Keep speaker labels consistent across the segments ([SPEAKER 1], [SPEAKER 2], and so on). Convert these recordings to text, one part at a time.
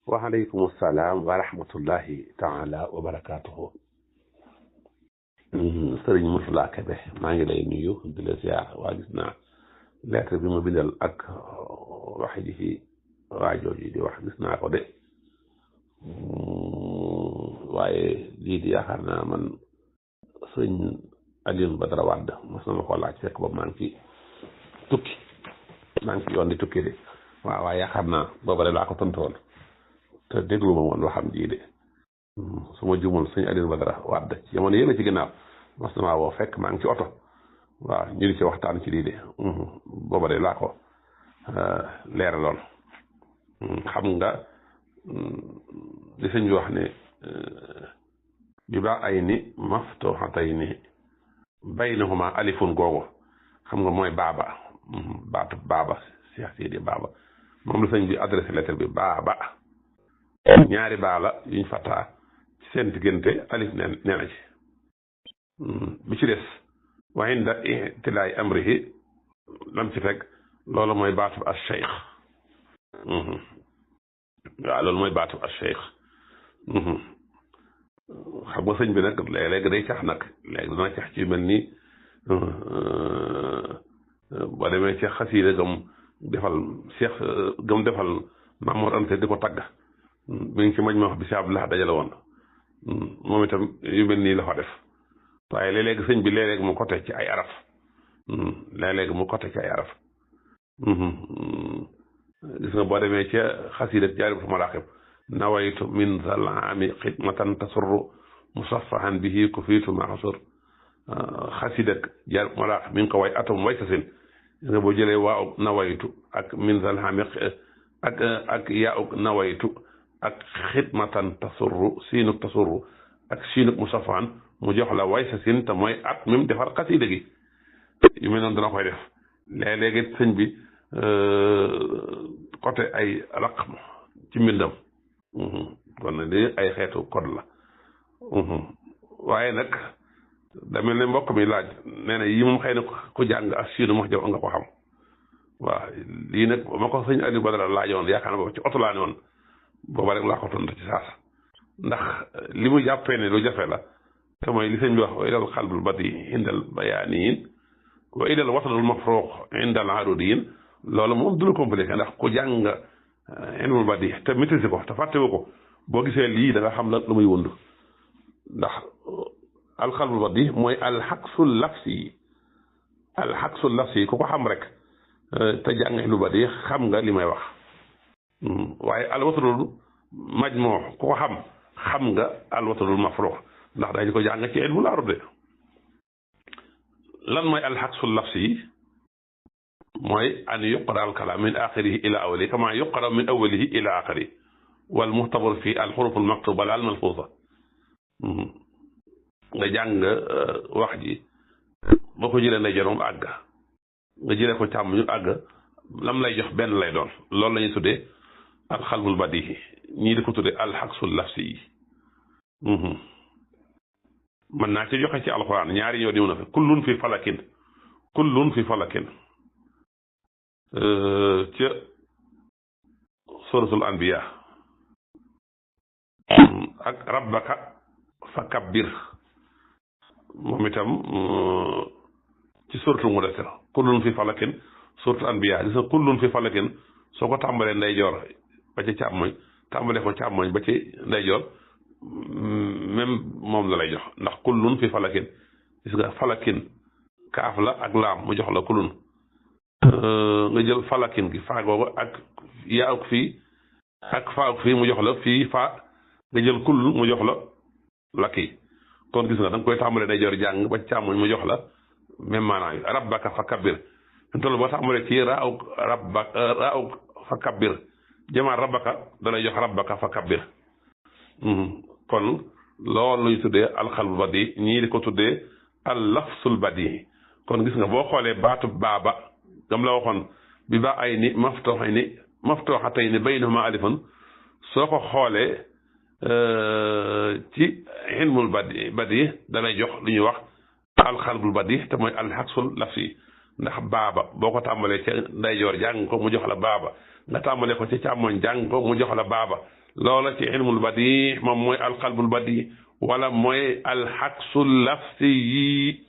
[SPEAKER 1] waaleykum salaam wa rahmatullahi taala wa barakaatuhu. sëriñ Mourtalla Kébé maa ngi lay nuyu di la ziar waa gis naa lettre bi ma bindal ak wax ji fi waajooji di wax gis naa ko de waaye lii di yaakaar naa man sëriñ Alioune Badara Wade mos na ma ko laaj fekk ba maa ngi ci tukki maa ngi ci yoon di tukki de waaw waaye yaakaar naa booba de laa ko tontoon te déglu ma woon waxam ji de su ma jumul sëñ Alioune Badara Wade ci jamono yële ci ginnaaw mas na maa woo fekk maa ngi ci oto waaw ñu di ci waxtaan ci lii de booba de laa ko leeraloon xam nga li sëñ bi wax ne bi baa ay ni maftuhatay ni baynahuma alifun googu xam nga mooy baaba baatu baaba Cheikh Sidi baaba moom la sëñ bi adressé lettre bi baaba ñaari baala yuñ fattaa ci seen diggante alif nee na ci bi ci des wa inda ihtilaay amrihi lam ci fekk loolu mooy baatu as cheikh waaw loolu mooy baatu as cheikh xam nga sëñ bi nag léeg-léeg day cax nag léegi dana cax ci mel ni boo demee ci xasiida gam defal cheikh gam defal Mamour Anta di ko tagg mi ngi ci mañ ma wax bi si Abdullah dajale woon moom itam yu mel nii la fa def waaye léeg-léeg sëñ bi léeg-léeg mu côté ci ay araf léeg-léeg mu côté ci ay araf gis nga boo demee ca xasiida Jaalibatul Maraaxib nawaytu min zal aami xidmatan tasurru musaffahan bihi kufiitu ma xasur xasiida Jaalibatul Maraaxib mi ngi ko way atum way sasin gis nga boo jëlee waaw nawaytu ak min zal aami ak yaa nawaytu ak xidmatan tasurru siinuk tasurru ak siinuk musafaan mu jox la way sa sin te mooy at mi mu defar xasiida gi yu mel noonu dana koy def léeg-léegi sëñ bi côté ay raqm ci mbindam kon nag li ay xeetu code la waaye nag da mel ne mbokk mi laaj nee na yii moom xëy na ku jàng ak siinu wax jaw nga ko xam waaw lii nag ma ko sëñ Aliou Badara laajoon yaakaar na boobu ci oto laa ne woon booba rek laa ko tontu ci saasa ndax li mu jàppee ne lu jafe la te mooy li sëñ bi wax wa ilal xalbul badi indal bayaaniyin wa ilal wasadul mafruux indal arudiyin loolu moom du la compliqué ndax ku jàng ilmul badi te maîtrise ko te fàttewu ko boo gisee lii da nga xam la lu muy wund ndax alxalbul badi mooy alxaqsul lafsi alxaqsul lafsi ku ko xam rek te jàng ilmul badi xam nga li may wax waaye alwasadul majmoo ku ko xam nga alwasadul mafruux ndax dañu ko jàng ci ilmul arud lan mooy alxaqsul lafsi mooy an yuqra al kalaam min axirihi ila awalihi kama yuqra min awalihi ila axirihi wal muxtabar fi al xuruf al maktuba al malfuuza nga jàng wax ji boo ko jëlee ndeyjoor mu àgg nga jëlee ko càmm ñu àgg lam lay jox benn lay doon loolu la ñuy tuddee al xalbul badihi ñii di ko tuddee alxaqsul lafsi yi mën naa ci joxe ci alxuraan ñaari ñoo ñëw na fi kullun fi falakin ca suratul anbiya ak rabbaka fa kabbir moom itam ci suratul mudaththir kullun fi falakin suratul anbiya gis nga kullun fi falakin soo ko tàmbalee ndeyjoor ba ci càmmoñ tàmbalee ko càmmoñ ba ci ndeyjoor même moom la lay jox ndax kullun fi falakin gis nga falakin kaaf la ak laam mu jox la kullun nga jël falakin gi faa googu ak yaa ak fii ak faa ak fii mu jox la fii faa nga jël kullun mu jox la kii kon gis nga da nga koy tàmbalee day jor jàng ba càmmoñ mu jox la même maanaam yi rabbaka fa kabbir ñu toll boo tàmbalee ci raa fa kabbir jamaa rabbaka da lay jox rabbaka fa kabbir kon loolu lañu tuddee alxalbul badi ñii di ko tuddee al lafsul badi kon gis nga boo xoolee baatu baaba gam la waxoon bi ba ay ni maftuhatay ni baynahuma alifun soo ko xoolee ci ilmul badi dalay jox lu ñuy wax alxalbul badi te mooy alxaqsul lafsi ndax baaba boo ko tàmbalee ci ndeyjoor jàng ko mu jox la baaba nga tàmbalee ko ci càmmoñ jàng ko mu jox la baaba loola ci ilmul badi moom mooy alqalbul badi wala mooy alxaksul lafsi yi.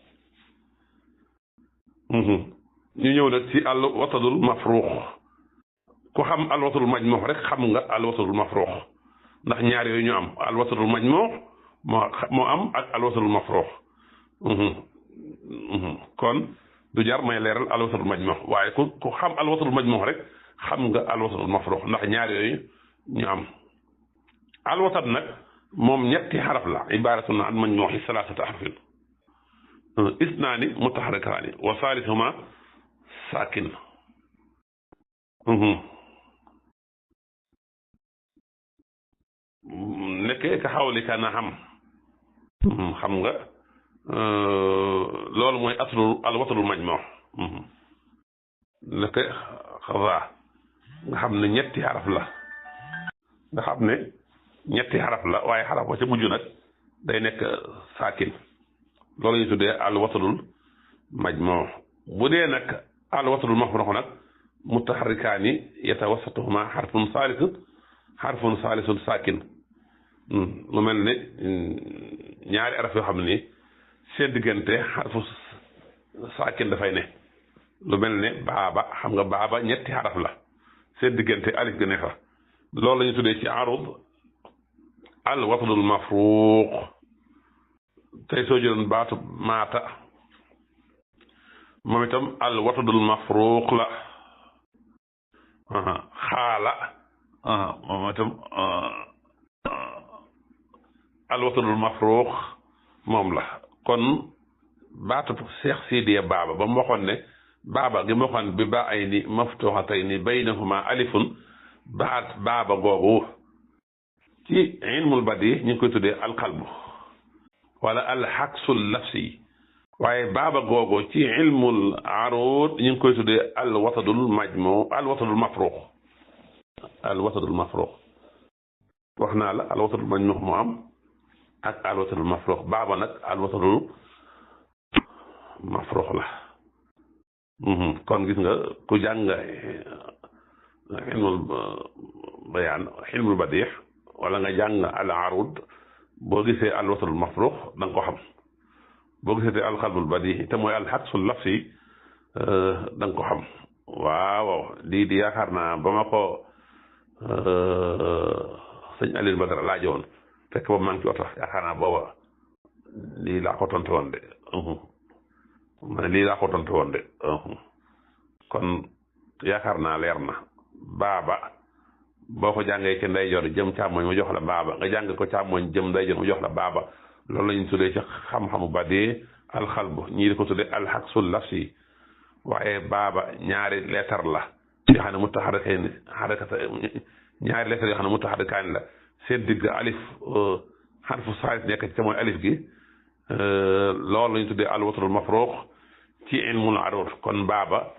[SPEAKER 1] ñu ñëw nag ci al watadul mafruux ku xam al watadul majmuux rek xam nga al watadul mafruux ndax ñaar yooyu ñu am al watadul majmuux moo am ak al watadul mafruux. kon du jar may leeral al watadul majmuux waaye ku xam al watadul majmuux rek xam nga al watadul mafruux ndax ñaar yooyu ñu am. al watad nag moom ñetti xaraf la ibaratun an majmuuxi salaasata harfin isnaani mutaharrikaani wa saalisuhuma saakin. nekkee ka xawlika na xam nga loolu mooy aslul al watalul majmuux. nekke xasaa nga xam ne ñetti xaraf la waaye xaraf ba ca mujj nag day nekk saakin loolu la ñuy tuddee al watalul majmuux. bu dee nag al watalul mafruux nag mutaharrikaani yatawassatuhuma xarfun saalisun saakin. lu mel ne ñaari araf yoo xam ne nii seen diggante xarfu saakin dafay ne lu mel ne baaba xam nga baaba ñetti xaraf la seen diggante alif ga ne fa loolu la ñu tuddee ci arud al watalul mafruux. tey soo jëloon baatu maata moom itam al watadul mafruux la. xaala moom itam al watadul mafruux moom la. kon baatu Seex Sidiya baaba ba mu waxoon ne baaba gi mu waxoon bi ba ay ni maftuuxatayni baynahuma alifun baaba googu ci ilmul badi ñu ngi koy tuddee alqalbu wala alxaksul lafsi waaye baaba googu ci ilmul aruud ñu ngi koy tuddee al watadul mafruux. wax naa la al watadul majmuux moo am ak al watadul mafruux baaba nag al watadul mafruux la. kon gis nga ku jàng ilmul bayaan ilmul badiix wala nga jàng al aruud boo gisee al watadul mafruux da nga ko xam boo gisee te alqalbul badi te mooy alxaksul lafsi da nga ko xam. waaw di yaakaar naa ba ma ko sëñ Alioune Badara laajoon fekk boobu maa ngi ci oto yaakaar naa booba lii laa ko tontu woon de ma ne lii laa ko tontu woon de kon yaakaar naa leer na. baaba boo ko jàngee ci ndeyjoor jëm càmmoñ mu jox la baaba nga jàng ko càmmoñ jëm ndeyjoor mu jox la baaba loolu la ñu tuddee ci xam-xamu badi alxalbu ñii di ko tuddee alxaksul lafsi waaye baaba ñaari leetar la yoo xam ne mutaharrikaani ñaari leetar yoo xam ne mutaharrikaani la seen digg alif xarfu saalis nekk ci te mooy alif gi loolu la ñu tuddee al watrul mafruux ci ilmul aruud. kon baaba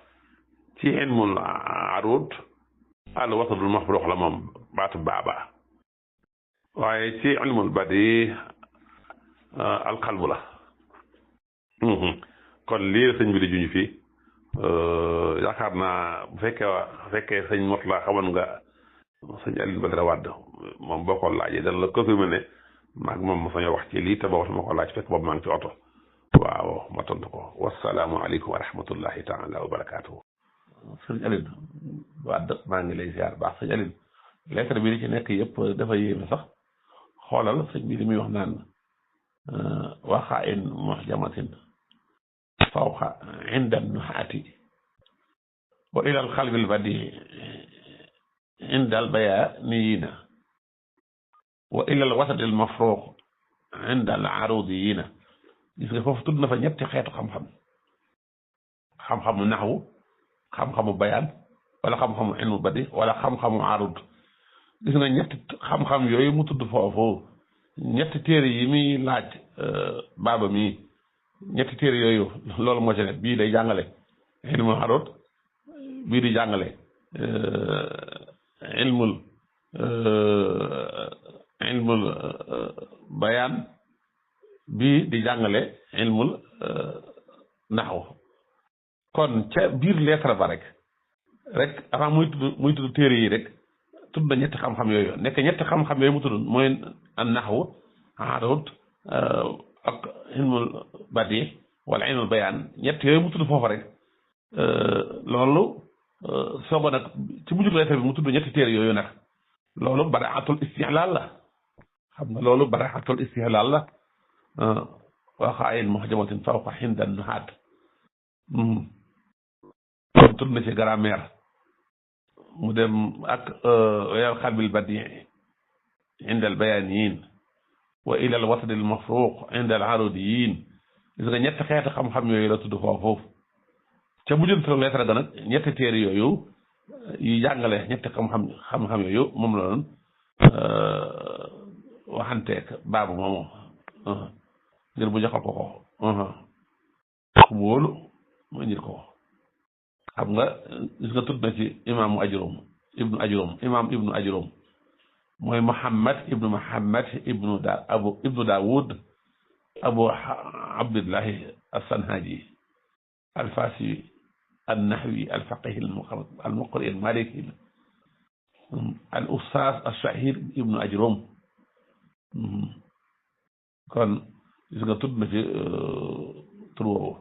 [SPEAKER 1] ci ilmul aruud al watrul mafruux la moom baatu baaba waaye ci ilmul badi alqalbu la. kon lii la sëñ bi di juñu fii yaakaar naa bu fekkee sëñ mot la xamoon nga sëñ Alioune Badara Wade moom boo ko laajee dana la confirmé ne maag moom ma sañoo wax ci lii te boobu ma ko laaj fekk boobu maa ngi ci oto. waaw ma tontu ko wasalaamu aleykum wa rahmatullahi taala wa barakaatuhu. sëñ Alioune Wade maa ngi lay ziar baax sëñ Alioune lettre bi li ci nekk yëpp dafa yéeme sax xoolal sëñ bi li muy wax naan waxaa in muhjamatin fawqa inda nuhaati wa ila alqalbi albadi inda albayaaniyina wa ila alwasati almafruux inda alaruudiyina. gis nga foofu tudd na fa ñetti xeetu xam-xam xam-xamu naxwu xam-xamu bayaan wala xam-xamu ilmu badi wala xam-xamu arud. gis nga ñetti xam-xam yooyu mu tudd foofu ñetti téere yi muy laaj baaba mi ñetti téere yooyu loolu moo ci ne bii day jàngale ilmul arud bii di jàngale ilmul bayaan bii di jàngale ilmul naxwu. kon ca biir lettre ba rek avant muy tudd téere yi rek tudd na ñetti xam-xam yooyu nekk ñetti xam-xam yooyu mu tudd mooy an naxwu arud ak ilmul badi wala ilmul bayaan ñett yooyu mu tudd foofa rek loolu soogo nag ci mujjug lettre bi mu tudd ñetti téere yooyu nag loolu baraatul istihlaal la xam nga loolu baraatul istihlaal la waxaayin muhjamatin fawqa hindan nuhaat tudd na ci grammaire mu dem ak wayal xalbil badi inda al bayaniyin wa ila al wasd al mafruq inda al arudiyin gis nga ñetti xeeti xam-xam yooyu la tudd foofu ca mujjantal lettre ga nag ñetti téere yooyu yu jàngale ñetti xam-xam yooyu moom la doon waxanteeg baabu moomu ngir bu joxal ko ku mu wóolu mu indil ko xam nga gis nga tudd na ci imaamu ajrum ibnu ajrum mooy Muhammad ibnu Daawud abu abdillahi as-Sanhaji al-Fasi an-Nahwi al-Faqih al-Muqri al-Maliki al-Ustaaz ash-Shahir ibnu Ajrum kon gis nga tudd na ci tur woowu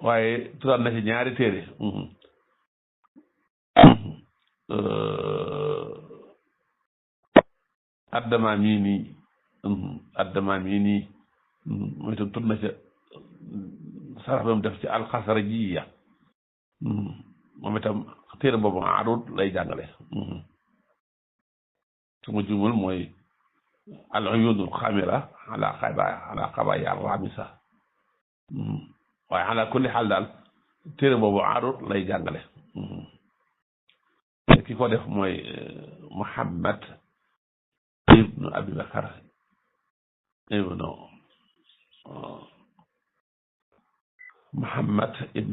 [SPEAKER 1] waaye tuddaat na ci ñaari téere Addamaamini mooy itam tudd na ca sarax ba mu def ci alxasrajiya moom itam téere boobu arud lay jàngale su ma jumul mooy al uyunul xamira ala xabaaya ramisa waaye ala kulli xaal daal téere boobu arud lay jàngale ki ko def mooy Muhammad ibnu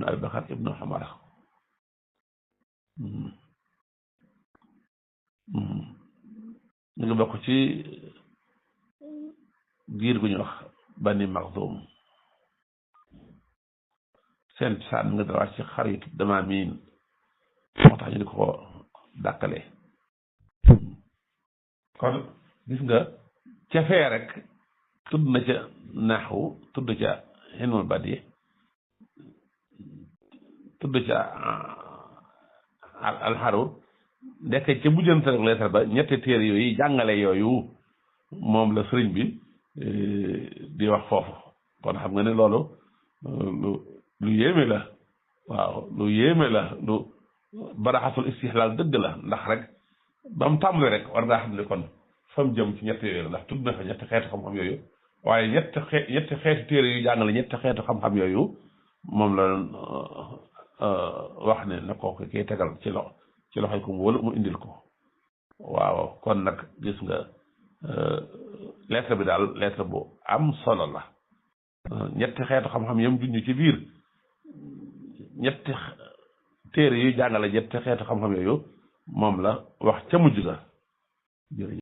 [SPEAKER 1] Abi Bakar ibnu Umar ñu ngi bokk ci giir gu ñu wax Bani Maxzum seen saan nga dara ci xaritu Damaamiin moo tax ñu di ko dàkkale kon gis nga ca fee rek tudd na ca naxwu tudd ca ilmul badi tudd ca alxarud ndekk ca mujjante rek leetar ba ñetti téere yooyu jàngale yooyu moom la sëriñ bi di wax foofu kon xam nga ne loolu lu yéeme la waaw lu yéeme la lu baraxatul istihlaal dëgg la ndax rek ba mu tàmbali rek war ngaa xam ne kon fa mu jëm ci ñetti yooyu ndax tudd na fa ñetti xeetu xam-xam yooyu waaye ñetti xeetu téere yu jàngale ñetti xeetu xam-xam yooyu moom la wax ne na kooku kii tegal ci loxoy ko mu wala mu indil ko waaw kon nag gis nga lettre bi daal lettre bu am solo la ñetti xeetu xam-xam yam junj ci biir ñetti téere yuy jàngale ñetti xeetu xam-xam yooyu moom la wax ca mujj ga jërëjëf